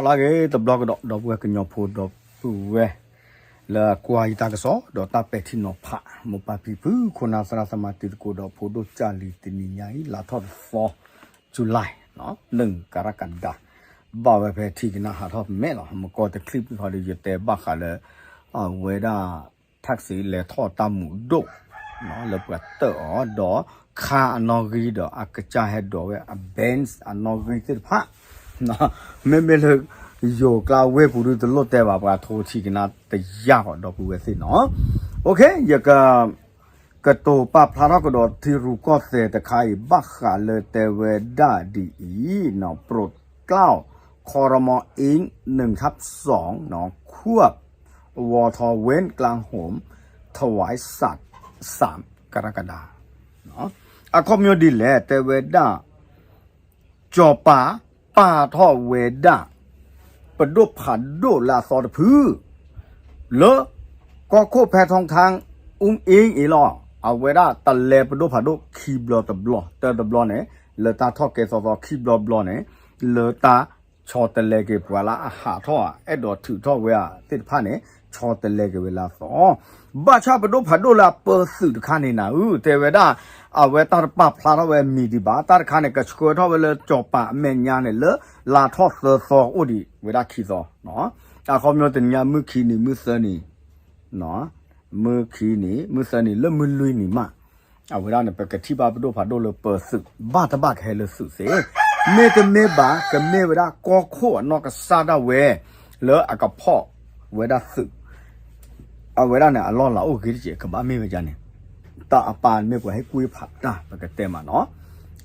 ပၢ်ဂ့ၤတဘျီကဒီး ဒီပုၢ်ဝဲၢ်ကညီဖိဒီပုၢ်ဝဲၢ် လၢကွၢ်ယတၢ်ကစီၣ် ဒီးတၢ်ပဲာ်ထံနီၤဖး မိၢ်ပၢ်ဖံဖု ခိၣ်နၢ်သရၣ်သမါတံၤသကိးဒီးဖိဒိၣ်ကၢ်လံၤ တနံၤညါအံၤ လါထီၣ်တသီ July န့ၣ် ကရကဒါ ဘၣ်ဝဲဖဲထံကနၣ်ဟးထီၣ်မဲာ်လီၤ. မကီတချံၣ်ပခီဒီး ယတဲဘၣ်ဃးလၢ အဝဲဒၣ် taxi လဲၤထီၣ်တၢ်မူးဒိၣ် လၢပှၤတၢၣ်အီၤ ဒီးခါအနီၣ်ဂံၢ်ဒီးအကစၢ်ဟဲဒိးဝဲအ Benz အနီၣ်ဂံၢ်သ့ၣ်တဖၣ် မ့မ့ၢ်လၢ ယိၤကျါဝ့ၢ်ပူၤဒုတလိၣ်တဲဘၣ် ပှၤထိထံကနၣ်တယၢ်ဃီဒီပုၢ်ဝဲၢ်သ့ၣ်န့ၣ် ယက ကတိၤပာ်ဖျါထီၣ်ကဒီးထံရူၢ်ကီၢ်သဲးတခါအံၤ ဘၣ်ဃးလၢတဲဝဲဒၣ်ဒ်အံၤ โปรดเกล้า ครม. อิง หนึ่งทับสอง ควบ วท. เว้นกลาโหม ถวายสัตย์ สามกรกฎา အခီပညီဒ်လဲၣ် တဲဝဲဒၣ် စီၤပၤပာ်ထီၣ်ဝဲဒၣ် ပဒိၣ်ဖးဒိၣ်လၢအသီတဖု လၢ ကီၢ်ခိၣ်ဖဲထီထါ အူအ့အ့လီၤ အဝဲဒၣ်တလဲပဒိၣ်ဖးဒိၣ်ခံဘျီတဘျီ တၢတဘျီန့ၣ် လၢတၢ်ထီၣ်ကဲသီသီခံဘျီဘျီန့ၣ် လၢတၢ်ဆီတလဲက့ၤပှၤလၢအဟးထီၣ် အဲၣ်ဒိးထုးထီၣ်ဝဲသ့ၣ်တဖၣ်န့ၣ် ဆီတလဲက့ၤဝဲလၢအသီ ဘၣ်ဆၣ်ပဒိၣ်ဖးဒိၣ်လၢအပၢသုးတခါန့ၣ်နၤဧၢ တဲဝဲဒၣ် အဝဲတၢ်တပာ်ဖျါထီၣ်ဝဲအမံၤဒံးဘၣ် တၢ်တခါန့ၣ် ကဆှၢထီၣ်ဝဲလၢစီၤပၤအမဲာ်ညါန့ၣ် လၢလါထီၣ်သၢသီအိၣ်ဒံးဝဲဒၣ်ခံသီ အခီပညီတနံၤညါ မုၢ်ခံနံၤ မုၢ်သၢနံၤ မုၢ်ခံနံၤ မုၢ်သၢနံၤ လၢမုၢ်လွံၢ်နံၤမး အဝဲဒၣ်န့ၣ် ပကထံၣ်ဘၣ်ပဒိၣ်ဖးဒိၣ်လၢပၢသုး ဘၣ်တဘၣ်ကဟဲလၢသုးသ့ မ့တမ့ၢ်ဘၣ် ကမ့ၢ်ဝဲဒၣ်ကီၢ်ခိၣ်အနီၢ်ကစၢ်ဒၣ်ဝဲ လၢအကဖီၣ်ဝဲဒၣ်သုး အဝဲဒၣ်န့ၣ် အလီၢ်လၤအိၣ်ဂ့ၤတက့ၢ် ကဘၣ်မ့ၢ်ဝဲဒၣ်န့ၣ် တၢ်အပၢ်မ့ၢ်ပှၤဟ့ၣ်ကူၣ်ဖးတၢ် ပကတဲမးနီၤ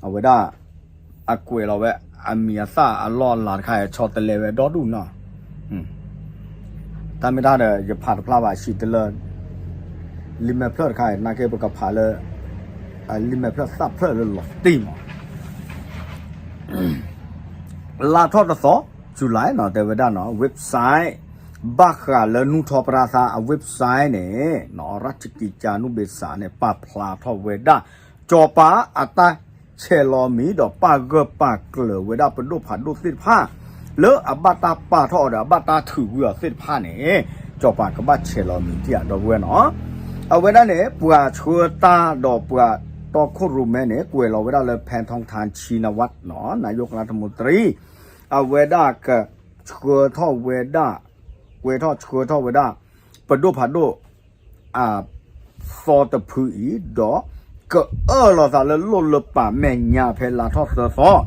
အဝဲဒၣ် အကွဲးလီၤဝဲ အမံၤအသၣ်အလီၢ်အလၤတခါအံၤ ဆီတလဲဝဲဒီဒူၣ်နီၤ တၢ်မ့ၢ်တၢ်ဒီး ယဖးတဖျါဘၣ် ဆံးတလၢ လံာ်မဲာ်ဖျၢၣ်တခါအံၤ နာ်က့ပကဖးလၢ လံာ်မဲာ်ဖျၢၣ်သၣ်ဖျၢၣ်လၢလီၤတံၢ်မး လါထီၣ်တသီ July နီၤ တဲဝဲဒၣ်နီၤ website ဘၣ်ဃးလၢနူၢ်ထီၣ်ပရၢသါအ website န့ၣ်နီၤ ရၢၢ်ခကံကၢနူၢ်ဘ့ၣ်စးန့ၣ် ပာ်ဖျါထီၣ်ဝဲဒၣ် စီၤပၤအတၢ်ဆဲးလီၤမံၤဒီးပာ်ဂၢၢ်ပာ်ကျၢၤဝဲဒၣ်ပဒိၣ်ဖးဒိၣ်သ့ၣ်တဖၣ် လၢအဘၣ်တၢ်ပာ်ထီၣ်အီၤဒီးအဘၣ်တၢ်ထုးကွံာ်အီၤသ့ၣ်တဖၣ်န့ၣ် စီၤပၤကဘၣ်ဆဲးလီၤမံၤတံၢ်အဒီပုၢ်ဝဲၢ်နီၤ အဝဲဒၣ်န့ၣ် ပှၤဆှၢတၢ်ဒီးပှၤတီခိၣ်ရိၣ်မဲန့ၣ် ကွဲးလီၤဝဲဒၣ်လၢ ဖဲထီထါ ဆံနဝးနီၤ နၤယိၣ်ကလါထမူတရံ အဝဲဒၣ်ကဆှၢထီၣ်ဝဲဒၣ် ကွဲးထီၣ်ဆှၢထီၣ်ဝဲဒၣ် ပဒိၣ်ဖးဒိၣ် အသီတဖုအံၤ ဒီးကအၢၣ်လီၤသးလၢလိၣ်လၢပာ်မဲာ်ညါဖဲလါထီၣ်သၢသီ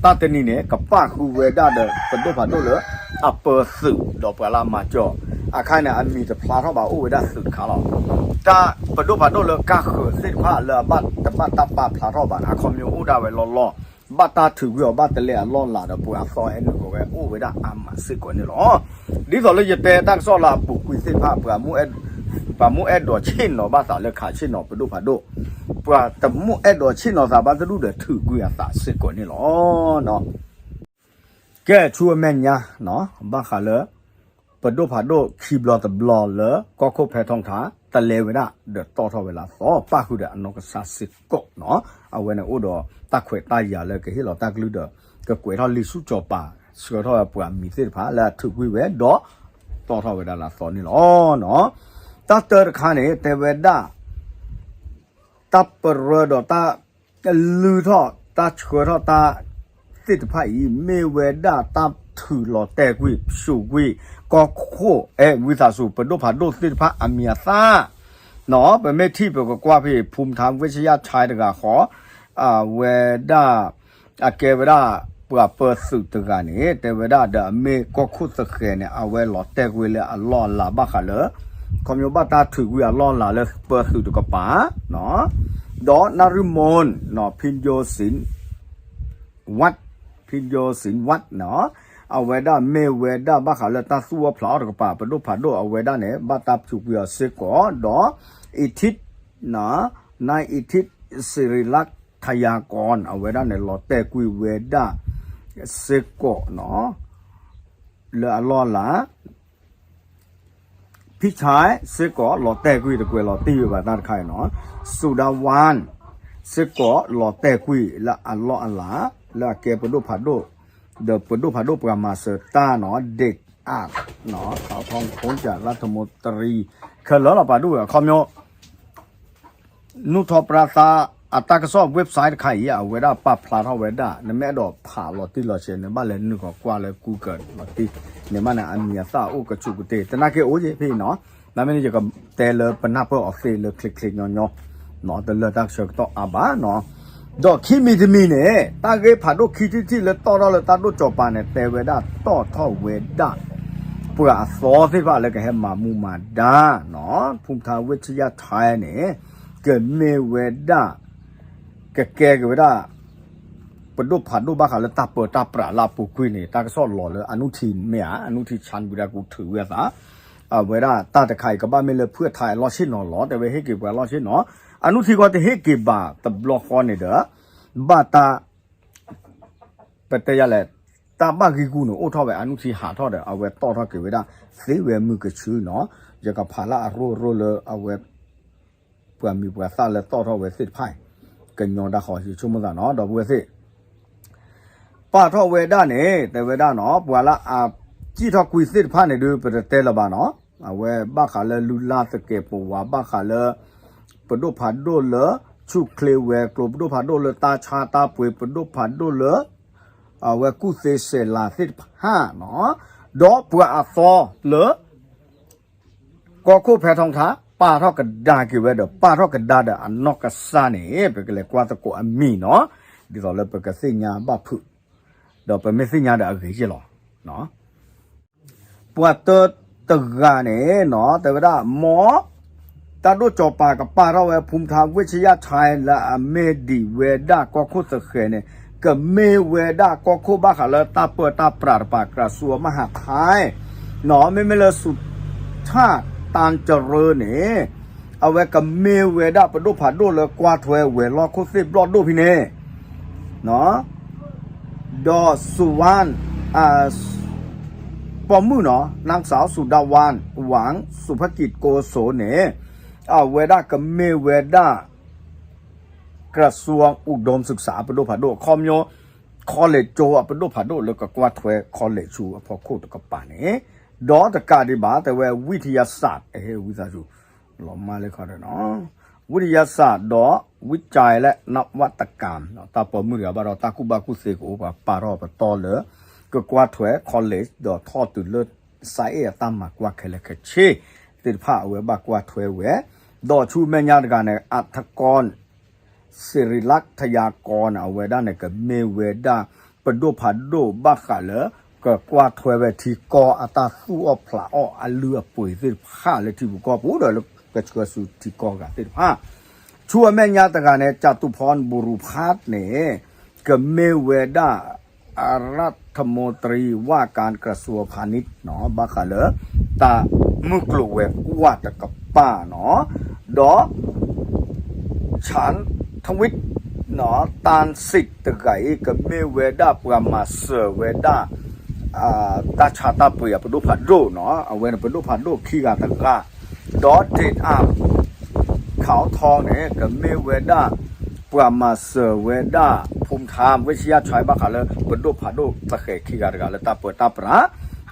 တၢ်တနံၤန့ၣ် ကပၣ်ဃုာ်ဝဲဒၣ်ဒီး ပဒိၣ်ဖးဒိၣ်လၢအပၢသုးဒီးပှၤလၢအမၤစၢၤ အခါန့ၣ် အမံၤတဖျါထီၣ်ဘၣ်အိၣ်ဝဲဒၣ်သုးတခါလီၤ. တၢ်ပဒိၣ်ဖးဒိၣ်လၢကၢ်ဃၢၤသ့ၣ်တဖၣ်လၢအဘၣ်တဘၣ်တၢ်ပာ်ဖျါထီၣ်ဘၣ် အခီပညီအိၣ်ဒၣ်ဝဲလီၢ်လီၢ် ဘၣ်တၢ်ထုးကွံာ်အီၤ ဘၣ်တလဲအလီၢ်လၤဒီးပှၤအသီဟဲနုာ်ဃီၤဝဲအိၣ်ဝဲဒၣ်အါမးစ့ၢ်ကီးန့ၣ်လီၤ. ဒ်သိးလၢယတဲတၢ်ကစီၣ်လၢအပူၤကွံာ်သ့ၣ်တဖၣ် ပှၤ ပှၤမ့ၢ်အဲၣ်ဒိးဆ့ၣ်နီၤဘၣ်သးလၢခးဆ့ၣ်နီၤပဒိၣ်ဖးဒိၣ် ပှၤတမ့ၢ်အဲၣ်ဒိးဆ့ၣ်နီၤသးဘၣ်တဒူၣ်ဒီးထုးကွံာ်အသးစ့ၢ်ကီးန့ၣ်လီၤ. ကဲ ဆူအမဲာ်ညါ ဘၣ်ဃးလၢ ပဒိၣ်ဖးဒိၣ်ခံဘျီတဘျီလၢကီၢ်ခိၣ်ဖဲထီထါ တလဲဝဲဒၣ်ဒီးတီၣ်ထီၣ်ဝဲလၢအသီ ပၣ်ဃုာ်ဒီးအနီၢ်ကစၢ်စ့ၢ်ကီးနီၤ အဝဲန့ၣ်အိၣ်ဒီးတၢ်ခွဲးတၢ်ယာ်လၢကဟ့ၣ်လီၤတၢ်ကလုၢ်ဒီး ကကွဲးထီၣ်လံာ်ဆူၣ်စီၤပၤ ဆှၢထီၣ်ဝဲပှၤမံၤသ့ၣ်တဖၣ်လၢအထုးကွံာ်ဝဲဒီး တီၣ်ထီၣ်ဝဲဒၣ်လၢအသီန့ၣ်လီၤ. တၢ်တၢတခါန့ၣ် တဲဝဲဒၣ် တၢ်ပရၢဒီးတၢ် လုၢ်ထီၣ်တၢ်ဆှၢထီၣ်တၢ်သ့ၣ်တဖၣ်အံၤ မ့ၢ်ဝဲဒၣ်တၢ်ထုးလီၤတဲာ်ကွံာ် ဆူးကွံာ် ကီၢ်ခိၣ် အဲၣ် ဝံသးစူၤ ပဒိၣ်ဖးဒိၣ်သ့ၣ်တဖၣ်အမံၤအသၣ် ပမ့ၢ်ထံၣ်ပကကွၢ်ဖဲ ဖူမထါ ဝ့ၡယၣ်ခၠဲး တဂၤဃီ အဝဲဒၣ် အကဲဝဲဒၣ် ပှၤပၢသုးတဂၤန့ၣ် တဲဝဲဒၣ်ဒီးအမ့ၢ်ကီၢ်ခိၣ်သဃဲၤန့ၣ် အဝဲလီၤတဲာ်ကွံာ်လၢအလီၢ်အလၤဘၣ်ဃးလၢ ခီပညီဘၣ်တၢ်ထုးကွံာ်အလီၢ်အလၤလၢပၢသုးတကပၤ ဒီးနၣ်ရံၣ်မိၢ် ဖံယိစံ ဝး ဖံယိစံ ဝး န့ၣ် အဝဲဒၣ်မ့ၢ်ဝဲဒၣ်ဘၣ်ဃးလၢတၢ်သူၣ်အီၣ်ဖျးအီၣ်တကပၤ ပဒိၣ်ဖးဒိၣ်အဝဲဒၣ်န့ၣ် ဘၣ်တၢ်ထုးကွံာ်အီၤစ့ၢ်ကီး ဒီး အံးထံး နၢ်အံးထံး စံရံလၢ ခယၤကီၢ် အဝဲဒၣ်န့ၣ် လီၤတဲာ်ကွံာ်ဝဲဒၣ်စ့ၢ်ကီး လၢအလီၢ်အလၤ ဖံဆဲးစ့ၢ်ကီး လီၤတဲာ်ကွံာ်တကွဲးလီၤတံၢ်ဝဲဘၣ်တၢ်တခါအံၤနီၤ စူၤဒၤဝၣ် စ့ၢ်ကီး လီၤတဲာ်ကွံာ်လၢအလီၢ်အလၤ လၢအကဲပဒိၣ်ဖးဒိၣ် ဒီးပဒိၣ်ဖးဒိၣ်ပှၤမၤစၢၤတၢ်နီၤ ဒ့ၣ်အၣ် နီၤ ထီၣ်ထီၣ်ခိၣ်ကၠၢ် ရၢထမူတရံ ခဲလၢာ်လီၤ ပာ်ဒိၣ်ဝဲအခီပညီ နူၢ်ထီၣ်ပြါသါ အတၢ်ကစီၣ် website တခါအံၤ အဝဲဒၣ်ပာ်ဖျါထီၣ်ဝဲဒၣ် နမ့ၢ်အဲၣ်ဒိးဖးလီၤတံၢ်လီၤဆဲးန့ၣ် ဘၣ်လဲၤနုာ်ကီၢ်ကွၢ်လၢ Google လီၤတံၢ် န့ၣ်မးန့ၣ် အမံၤအသၣ်အိၣ်ကဆူးကတ့ၢ် သနာ်က့အိၣ်ယဲၢ်ဖဲအံၤနီၤ နမ့ၢ်န့ၣ် ယကတဲလၢပနၢ်ပၢၢ်အီၤသ့လၢချ့ချ့ညီညီ နီၤ တလၢတၢ်ကဆၢကတီၢ်အါဘၣ်နီၤ ဒီးခံမံၤတမံၤန့ၣ် တၢ်ဂ့ၢ်ဖးဒိၣ်ခံထံၣ်တထံၣ်လၢတီၣ်ထီၣ်လၢတၢ်ဒိၣ်ကၠီၤပၤန့ၣ် တဲဝဲဒၣ်တီၣ်ထီၣ်ဝဲဒၣ် ပှၤအသီသ့ၣ်တဖၣ်လၢကဟဲမၤမူမၤဒါနီၤ ဖူထါဝ့ၢ်ဆံယါထဲန့ၣ် ကမ့ၢ်ဝဲဒၣ် ကကဲက့ၤဝဲဒၣ် ပဒိၣ်ဖးဒိၣ်ဘၣ်ဃးလၢတၢ်ပၢတၢ်ပြးလၢအပူၤကွံာ်န့ၣ် တၢ်ကစီၣ်လီၤလၢအနုထံၣ်မ့ၢ်ဧါ အနုထံၣ်ဆၣ်ဝံဒၣ်ကူထုးဝဲအသး အဝဲဒၣ်တၢ်တခါအံၤကဘၣ်မ့ၢ်လၢဖုၣ်ထါအလီၢ်ဆ့ၣ်နီၤလီၤ တဲဝဲဟ့ၣ်က့ၤပှၤလီၢ်ဆ့ၣ်နီၤ အနုထံၣ်ဃီတဟ့ၣ်က့ၤဘၣ်တဘျီဃီန့ၣ်ဒီး ဘၣ်တၢ် ပတဲယၤလဲၣ် တၢ်ဘၣ်ဂံၢ်ဂူာ်န့ၣ်အိၣ်ထီၣ်ဝဲအနုထံၣ်ဟးထီၣ်ဒီး အဝဲတီၣ်ထီၣ်က့ၤဝဲဒၣ် သ့ဝဲမုၢ်ကဆူနီၤ ယကဖးလၢအရိၣ်ရိၣ်လၢအဝဲ ပှၤမံၤပှၤသၣ်လၢတီၣ်ထီၣ်ဝဲသ့ၣ်တဖၣ် ကညီတၢ်ဃီ ယဆိကမိၣ်သးနီၤ ဒီပုၢ်ဝဲၢ်သ့ၣ် ပာ်ထီၣ်ဝဲဒၣ်န့ၣ် တဲဝဲဒၣ်နီၤ ပှၤလၢအစံၣ်ထီၣ်ကွံာ်သ့ၣ်တဖၣ်န့ၣ်ဒုး ပတတဲလၢၤဘၣ်နီၤ အဝဲဘၣ်ဃးလၢလုၢ်လၢ်သကဲးပဝး ဘၣ်ဃးလၢ ပဒိၣ်ဖးဒိၣ်လၢ ဆူၣ်ချ့ဝဲၤကျိၤ ပဒိၣ်ဖးဒိၣ်လၢတၢ်ဆါတၢ်ပှ့ၤ ပဒိၣ်ဖးဒိၣ်လၢ အဝဲကူၣ်သ့ဆဲးလၤသ့ၣ်တဖၣ်နီၤ ဒီးပှၤအသီလၢ ကီၢ်ခိၣ်ဖဲထီထါ ပာ်ထီၣ်ကဒါက့ၤဝဲဒီး ပာ်ထီၣ်ကဒါဒီးအနီၢ်ကစၢ်န့ၣ် ပကလဲၤကွၢ်သကိးအမံၤနီၤ ဒ်သိးလၢပကသ့ၣ်ညါဘၣ်ဖုး ဒီးပမ့ၢ်သ့ၣ်ညါဒီးအဂ့ၤယ့ၢ်လီၤ. ပှၤတၢတဂၤန့ၣ်နီၤ တဲဝဲဒၣ် မ် တၢ်ဒိၣ်ကၠီၤပၤကပာ်ထီၣ်ဝဲ ဖူထါဝ့ၢ်ဆံယါထဲလၢအမ့ၢ်ဒံးဝဲဒၣ်ကီၢ်ခိၣ်သဃဲၤန့ၣ် ကမ့ၢ်ဝဲဒၣ်ကီၢ်ခိၣ်ဘၣ်ဃးလၢတၢ်ပၢတၢ်ပြးတပၤ ကရၤစူအမၤဟးထဲ နီၤ မ့မ့ၢ်လၢ စူၤထၣ်တၢ်ကရၢန့ၣ် အဝဲကမ့ၢ်ဝဲဒၣ်ပဒိၣ်ဖးဒိၣ်လၢကွၢ်ထွဲဝဲၤလီၢ်ခိၣ်သ့ၣ်ဘျီၣ်ဒိၣ်ဖဲန့ၣ် ဒီး စူၤဝၣ် ပိာ်မုၣ်နီၤ နၢ်စၢ် စူၤဒၤဝၣ် ဝၣ် စူၤဖကံးကိစိၤန့ၣ် အဝဲဒၣ်ကမ့ၢ်ဝဲဒၣ် ကရၤစူအူဒိၣ်စၢးစး အပဒိၣ်ဖးဒိၣ် အခီပညီ college ကၠိအပဒိၣ်ဖးဒိၣ်လၢကကွၢ်ထွဲ college ဆူအဖီခိၣ်တကပၤန့ၣ် ဒီးတကးဒံးဘၣ် တဲဝဲ ဝံထယါစး ဝံသးစူၤ လီၤမၢ်လၢခီဒီးနီၤ ဝံထယါစးဒီး ဝံကၠဲးလဲၣ် နဝတကၤ တၢ်ပိာ်မုၣ်တဂၤဘၣ်ဒီး တၢ်ကူၣ်ဘၣ်ကူၣ်သ့ကအိၣ်ပှၤပာ်ထီၣ်ပတီၢ်လၢ ကကွၢ်ထွဲ college ဒီးထီၣ်တုၤလၢ စါအ့ၣ်အတၢ်မၤကွၢ်ခဲလၢာ်ခဲဆ့ သ့ၣ်တဖၣ်အဝဲဘၣ်ကွၢ်ထွဲဝဲ ဒီးဆူမဲာ်ညါတဂၤန့ၣ် အထကီၢ် စံရံလၢ်ထယါကီၢ်န့ၣ် အဝဲဒၣ်န့ၣ် ကမ့ၢ်ဝဲဒၣ် ပဒိၣ်ဖးဒိၣ်ဘၣ်ဃးလၢ ကကွၢ်ထွဲဝဲထံကီၢ်အတၢ်သူၣ်အီၣ်ဖျးအီၣ်အလုၢ်အပှ့ၤသ့ၣ်တဖၣ်လၢထံဖိကီၢ်ပူၤဒီးလၢကဆှၢဆူထံကီၢ်ဂၤသ့ၣ်တဖၣ် ဆူအမဲာ်ညါတဂၤန့ၣ် ကၠးတူဖီ ဘူရူၤဖးန့ၣ် ကမ့ၢ်ဝဲဒၣ် รัฐมนตรีว่าการกระทรวงพาณิชย์နီၤ ဘၣ်ဃးလၢ တၢ်မုၢ်ကျိၤဝဲၤကွာ်တကပၤနီၤ ဒီး ဆၣ်ထဝံး တၢ်စံးတဂၤအံၤ ကမ့ၢ်ဝဲဒၣ်ပှၤမၤစၢၤဝဲဒၣ် တၢ်ဆါတၢ်ပှ့ၤအပဒိၣ်ဖးဒိၣ်နီၤ အဝဲန့ၣ်ပဒိၣ်ဖးဒိၣ်ခံဂၤတဂၤ ဒီးဒ့ၣ်အၣ် ခးအီထီန့ၣ် ကမ့ၢ်ဝဲဒၣ် ပှၤမၤစၢၤဝဲဒၣ် ဖူထါ ဝ့ၢ်ဆံယါထွဲ ဘၣ်ဃးလၢပဒိၣ်ဖးဒိၣ်သဃဲၤခံဂၤတဂၤလၢတၢ်ပၢတၢ်ပြး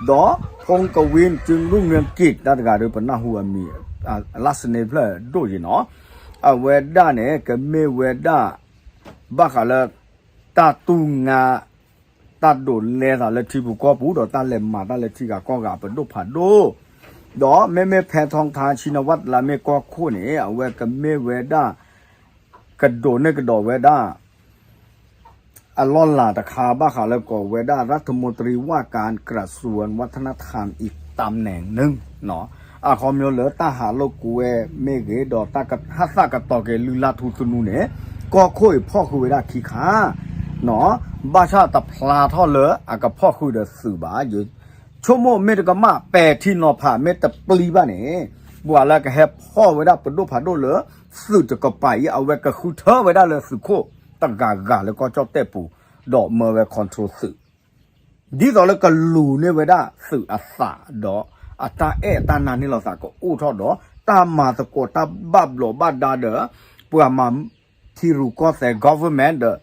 ဒီး ဖူကဝံၣ် ကၠိလူၢ်ငၢကံၣ် တၢ်တဂၤဒီးပနၢ်ဟူအမံၤ လၢစန့ဖျၢၣ်ဒိၣ်ယံၤနီၤ အဝဲဒၣ်န့ၣ် ကမ့ၢ်ဝဲဒၣ် ဘၣ်ဃးလၢ တၢ်တူၢ်ငါ တၢ်ဒိးလဲသးလၢထံပူၤကီၢ်ပူၤ ဒီးတၢ်လဲၤမၤတၢ်လၢထံဂၤကီၢ်ဂၤပဒိၣ်ဖးဒိၣ် ဒီးမ့မ့ၢ်ဖဲထီထါ ဆံနဝၣ်တလါမ့ၢ်ကီၢ်ခိၣ်န့ၣ် အဝဲကမ့ၢ်ဝဲဒၣ် ကဒိးန့ၢ်ကဒီးဝဲဒၣ် အလီၢ်လၤတခါဘၣ်ဃးလၢကိးဝဲဒၣ် รัฐมนตรีว่าการกระทรวงวัฒนธรรมอีกตำแหน่งหนึ่ง အခီပညီလၢတၢ်ဟးလိာ်ကွဲမ့ၢ်ဂ့ၤ ဒီးတၢ်ဟးသးကတီၤက့ၤလုၢ်လၢ်ထူသနူန့ၣ် ကီၢ်ခိၣ်အံၤဖီၣ်ဃုာ်ဝဲဒၣ်ခံခါ ဘၣ်ဆၣ်တဖျါထီၣ်လၢအကဖီၣ်ဃုာ်ဒီးသုးဘၣ် ယဆိကမိၣ်မ့ၢ်တကမၣ်ပဲာ်ထံနီၤဖးမ့ၢ်တပျံၤဘၣ်န့ၣ် ပှၤလၢကဟဲဖီၣ်ဝဲဒၣ်ပဒိၣ်ဖးဒိၣ်လၢ သုးတကပၤအံၤ အဝဲကဃုထၢဝဲဒၣ်လၢသုးခိၣ်တဂၤဂၤလၢကီၢ်ကၠီၣ်တဲၣ်ပူၤ ဒီးမၢဝဲ control သုး ဒ်သိးလၢကလူၤန့ၢ်ဝဲဒၣ်သုးအသးဒီး အတၢ်အဲၣ်အတၢ်နာ်န့ၢ်လိာ်သးကအိၣ်ထီၣ်ဒီး တၢ်မၤသကိးတၢ်ဘၣ်ဘျီးဘၣ်ဒါဒီး ပှၤမၤထံရူၢ်ကီၢ်သဲး government ဒီး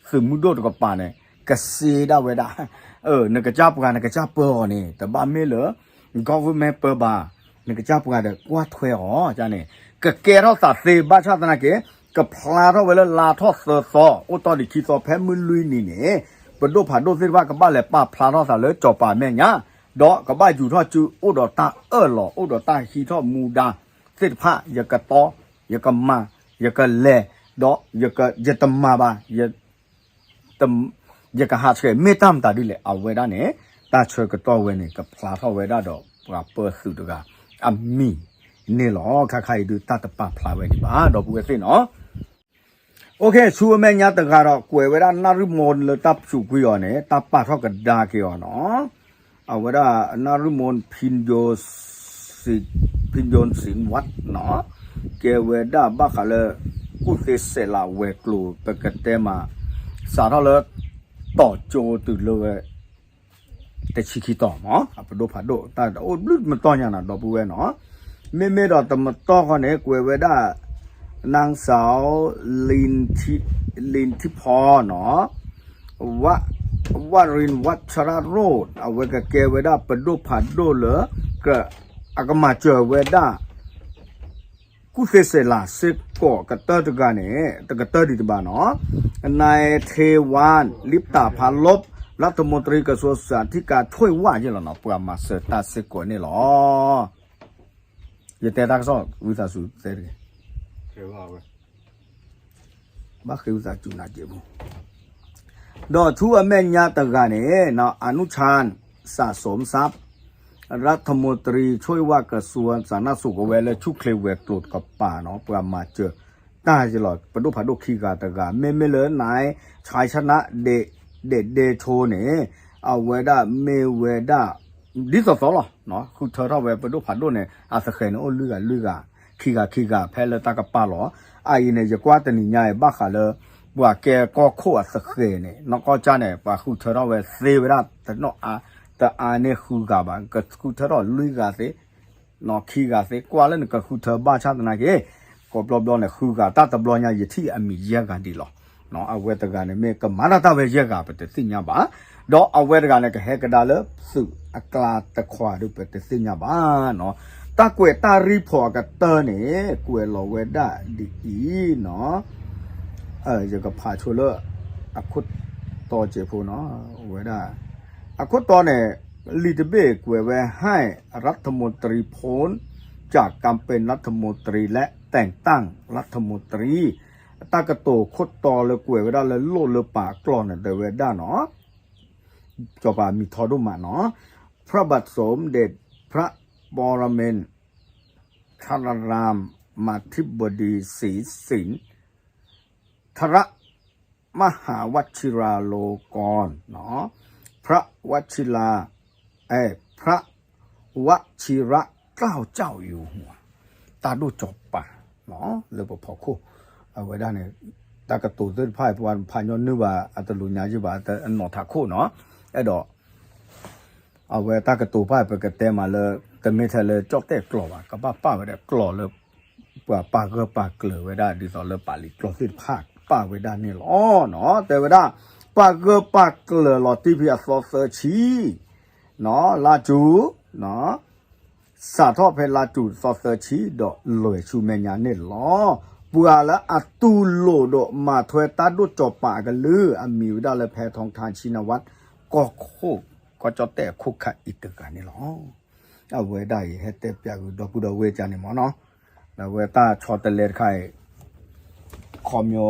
သုးမုၢ်ဒိၣ်တကပၤန့ၣ် ကစ့ဒၣ်ဝဲဒၣ် နကစၢ်ပှၤ နကစၢ်ပၢအီၤန့ၣ် တဘၣ်မ့ၢ်လၢ government ပၢဘၣ်, နကစၢ်ပှၤဒီးကွၢ်ထွဲအီၤန့ၣ် ကကဲထီၣ်သးသ့ ဘၣ်ဆၣ်သနာ်က့ ကဖျါထီၣ်ဝဲလၢလါထီၣ်သၢသီ အိၣ်တီၢ်ဒံးခံသီ ဖဲမုၢ်လွံၢ်နံၤန့ၣ် ပဒိၣ်ဖးဒိၣ်သ့ၣ်တဖၣ်ကဘၣ်လဲၤပာ်ဖျါထီၣ်သးလၢစီၤပၤအမဲာ်ညါ ဒီးကဘၣ်ယူၤထီၣ်စု အိၣ်ဒီးတၢ်အၢၣ်လီၤ အိၣ်ဒီးတၢ်ဟံးထီၣ်မူဒါသ့ၣ်တဖၣ် ယကတီ ယကမၤ ယကလဲၤ ဒီးယတမၤဘၣ် ယကဟးဆှဲးမ့ၢ်တၢ်မတၤဒ်လဲၣ် အဝဲဒၣ်န့ၣ် တၢ်ဆၢကတီၢ်ဝဲန့ၣ် ကဖျါထီၣ်ဝဲဒၣ်ဒီးပှၤပၢသုးတဂၤအမံၤန့ၣ်လီၤ. ခါခါအံၤဒုးတၢ်တပာ်ဖျါဝဲဒံးဘၣ် ဒီပုၢ်ဝဲၢ်သ့ၣ်နီၤ. အိၣ်ခ့ ဆူအမဲာ်ညါတဂၤဒီး ကွဲးဝဲဒၣ်နၣ်ရံၣ်မိၢ်လၢတၢ်စူးကွံာ်အီၤန့ၣ် တၢ်ပာ်ထီၣ်ကဒါက့ၤအီၤနီၤ. အဝဲဒၣ်နၣ်ရံၣ်မိၢ် ဖံယိၣ်စံးဝးနီၤ ကဲဝဲဒၣ်ဘၣ်ဃးလၢ ကူၣ်သ့စဲးလးဝဲၤကျိၤ ပကတဲမး စးထီၣ်လၢ တီၢ်ကၠိတုၤလၢဝဲ တဆံခံတီၤမး အပဒိၣ်ဖးဒိၣ် တၢ်တအိၣ်ဘျုးမတီၢ်ညါနီၤ ဒီပုၢ်ဝဲၢ်နီၤ. မ့မ့ၢ်ဒီးတမတီၢ်ဃီန့ၣ် ကွဲးဝဲဒၣ် နၢင်းစၢဝ် လ့ၣ်ထံဖီနီၤ ဝရ့ၣ်ဝၣ်ဆရရိၣ် အဝဲကကဲဝဲဒၣ်ပဒိၣ်ဖးဒိၣ်လၢ အကမၤစၢၤဝဲဒၣ် ကူၣ်သ့စဲးလးစ့ၢ်ကီးကတၢၢ်တဂၤန့ၣ် တကတၢၢ်ဒံးတဘၣ်နီၤ. နၢၤထ့ဝါ လံပတာ်ဖးလီး รัฐมนตรีกระทรวงศึกษาธิการ ဆွ့ၣ်ဝၣ်ယဲၢ်လီၤနီၤ ပှၤမၤစၢၤတၢ်စ့ၢ်ကီးန့ၣ်လီၤ. ယတဲတၢ်ကစီၣ် ဝံသးစူၤတဲတဂ့ၤ ဘၣ်ဃ့ဝံသးစူၤနၤက့ၤပူၤ ဒီးဆူအမဲာ်ညါတဂၤန့ၣ် อนุชาญ สะสมทรัพย์ รัฐมนตรีช่วยว่าการกระทรวงสาธารณสุข အဝဲလၢဆူၣ်ချ့ဝဲၤကျိၤတကပၤနီၤ ပှၤမၤစၢၤတၢ်ယဲၢ်လီၤ ပဒိၣ်ဖးဒိၣ်ခံဂၤတဂၤ မ့မ့ၢ်လၢနၢၤ ဆၢၣ်ဆနၣ် ဒဲးဒဲးဆိန့ၣ် အဝဲဒၣ်မ့ၢ်ဝဲဒၣ် ဒ်သိးသိးလီၤ ဃုထၢထီၣ်ဝဲပဒိၣ်ဖးဒိၣ်န့ၣ် အသဃဲၤန့ၣ်အိၣ်လွံၢ်ဂၤလွံၢ်ဂၤ ခံဂၤခံဂၤ ဖဲလၢတၢ်ကပာ်လီၤ အအံၤန့ၣ် ယကွၢ်တနံၤညါအံၤ ဘၣ်ဃးလၢ ပှၤကဲကီၢ်ခိၣ်အသဃဲၤန့ၣ် နီၢ်ကီၢ်ကၠၢ်န့ၣ် ပှၤဃုထၢထီၣ်ဝဲသ့ဝဲဒၣ် တနီၣ်အါ တအါန့ၢ်ဃုဂၤဘၣ် ကဃုထၢထီၣ်လွံၢ်ဂၤသ့ ခံဂၤသ့ ကွၢ်လၢနကဃုထၢဘၣ်ဆၣ်သနာ်က့ ကိးဘျီဘျီန့ၣ် ဃုဂၤ တၢ်တဘျီညါ ယထံၣ်အမံၤယဲၢ်ဂၤဒံးလီၤ. အဝဲတဂၤန့ၣ်မ့ၢ်ကမၤတၢ်တၢ်ဝဲယဲၢ်ဂၤ ပတသ့ၣ်ညါဘၣ်. ဒီးအဝဲတဂၤန့ၣ် ကဟဲကဒါလၢသုးအကျါတခွးဒီး ပတသ့ၣ်ညါဘၣ်. တၢ်ကွဲးတၢ်ရံၣ်ဖီၣ်အကတၢၢ်န့ၣ် ကွဲးလီၤဝဲဒၣ်ဒ်အံၤနီၤ ယကဖးဆိလၢ အခိၣ်တီစဲးဖိနီၤ ဝဲဒၣ် အခိၣ်တီန့ၣ် လံာ်တဘ့ၣ်ကွဲးဝဲ ให้รัฐมนตรีพ้นจากการเป็นรัฐมนตรีและแต่งตั้งรัฐมนตรี တၢ်ကတိၤခိၣ်တီလၢကွဲးဝဲဒၣ်လၢလိၣ်လၢပာ်အကျိာ်န့ၣ် တဲဝဲဒၣ်နီၤ စီၤပၤမံၤထီဒိၣ်မးနီၤ พระบาทสมเด็จพระปรมินทรรามาธิบดีศรีสิน ทรมหาวชิราลงกรณ์ พระวชิรา เอ่อ พระวชิรเกล้าเจ้าอยู่หัว တၢ်ဒိၣ်စီၤပၤ လၢပဖီခိၣ် အဝဲဒၣ်န့ၣ် တၢ်ကတိၤသ့ၣ်တဖၣ် ပှၤဖးညီနုၢ်ဘၣ် အတလူၤညါယုၢ်ဘၣ် အနီၢ်ထးခိၣ်နီၤ အဲၣ်ဒိး အဝဲတၢ်ကတိၤတဖၣ် ပကတဲမးလၢ တမ့ၢ်ထဲလၢကၠီၣ်တဲၣ်ကျိာ်ဘၣ် ကဘၣ်ပာ်ဝဲဒၣ်ကျိာ်လၢ ပှၤပာ်ဂၢၢ်ပာ်ကျၢၤဝဲဒၣ် ဒ်သိးလၢပာ်လံာ်ကျိာ်သ့ၣ်တဖၣ် ပာ်ဝဲဒၣ်န့ၣ်လီၤ. တဲဝဲဒၣ် ပာ်ဂၢၢ်ပာ်ကျၢၤလီၤတံၢ်ဖဲအသီသၢဆံ လါစူၤ စးထီၣ်ဖဲလါစူၤသီသၢဆံ ဒီးလွဲၢ်ဆူမဲာ်ညါန့ၣ်လီၤ. ပှၤလၢအတူၢ်လိာ်ဒီးမၤထွဲတၢ်ဒိၣ်စီၤပၤအကလုၢ် အမံၤဝဲဒၣ်လၢ ဖဲထီထါဆံနဝၣ် ကီၢ်ခိၣ် ကီၢ်ကၠီၣ်တဲၣ်အခိၣ်ခါအံၤတဂၤန့ၣ်လီၤ. အဝဲဒၣ်အံၤ ဟဲတဲပျးကဒီပုၢ်ဒီဝဲၢ်ကန့ၣ်မ့ၢ်နီၤ အဝဲတၢ်ဆီတလဲတခါအံၤ ခီဖျိ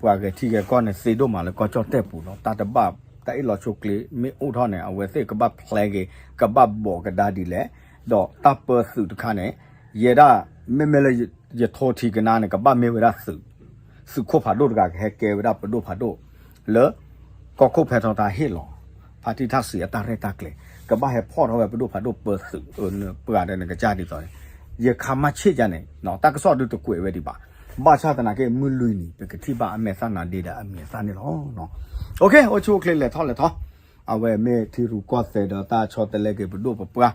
ပှၤဂဲၤထံဂဲၤကီၢ်န့ၣ် သ့ဒိၣ်မးလၢကီၢ်ကၠီၣ်တဲၣ်ပူၤနီၤ တၢ်တဘၣ် တၢ်အ့ၣ်လိာ်ဆိးကျ့မ့ၢ်အိၣ်ထီၣ်န့ၣ် အဝဲသ့ၣ်ကဘၣ်ဖျဲးက့ၤ ကဘၣ်ဘိးကဒါဒ်လဲၣ် ဒီးတၢ်ပၢသုးတခါန့ၣ် ယဲဒၣ် မ့မ့ၢ်လၢယထိထံကနါန့ၣ် ကဘၣ်မ့ၢ်ဝဲဒၣ်သုး သုးခိၣ်ဖးဒိၣ်တဂၤ ကဟဲကဲဝဲဒၣ်ပဒိၣ်ဖးဒိၣ် လၢ ကီၢ်ခိၣ်ဖဲထီထါဟ့ၣ်လီၤ ဖါတံၢ်ထၣ်စံးအတၢ်ရဲၣ်တၢ်ကျဲၤ ကဘၣ်ဟဲဖီၣ်ထီၣ်ဝဲပဒိၣ်ဖးဒိၣ်ပၢသုး ပှၤဒီးနကစၢ်ဒ်သိးန့ၣ် ယခါမၣ်ဆ့ၣ်ကန့ၣ် တၢ်ကစီၣ်ဒုးတကွဲးဝဲဒံးဘၣ်. ဘၣ်ဆၣ်သနာ်က့ မုၢ်လွံၢ်နံၤ ပကထံၣ်ဘၣ်အမဲာ်သၣ်နၤဒ့ဒီးအမံၤအသၣ်န့ၣ်လီၤ. အိၣ်ခ့ အိၣ်ဆူၣ်အိၣ်ချ့လဲၤထီၣ်လဲၤထီ အဝဲမ့ၢ်ထံရူၢ်ကီၢ်သဲးဒီးတၢ်ဆီတလဲက့ၤပဒိၣ်ပပှၢ်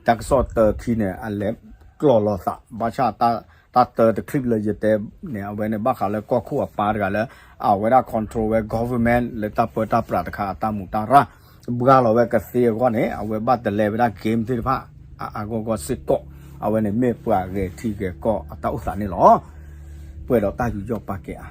တၢ်ကစီၣ်တၢခံန့ၣ် အလဲၤကျိာ်လီၤသး ဘၣ်ဆၣ်တၢ်တၢတချံၣ်လၢယတဲန့ၣ် အဝဲန့ၣ်ဘၣ်ဃးလၢကီၢ်ခိၣ်အပၢ်တဂၤလၢ အဝဲဒၣ် control ဝဲ government လၢတၢ်ပၢတၢ်ပြးတခါအတၢ်မူးတၢ်ရၢ် တဘှါလီၤဝဲကသ့အဂီၢ်န့ၣ် အဝဲဘၣ်တလဲဝဲဒၣ် game သ့ၣ်တဖၣ် အါအါဂီၢ်ဂီၢ်စ့ၢ်ကီး. အဝဲန့ၣ်မ့ၢ်ပှၤဂဲၤထံဂဲၤကီၢ်အတၢ်အိၣ်သးန့ၣ်လီၤ. ပှဲၤဒီးတၢ်ယူးယီၣ်ပာ်ကဲအါ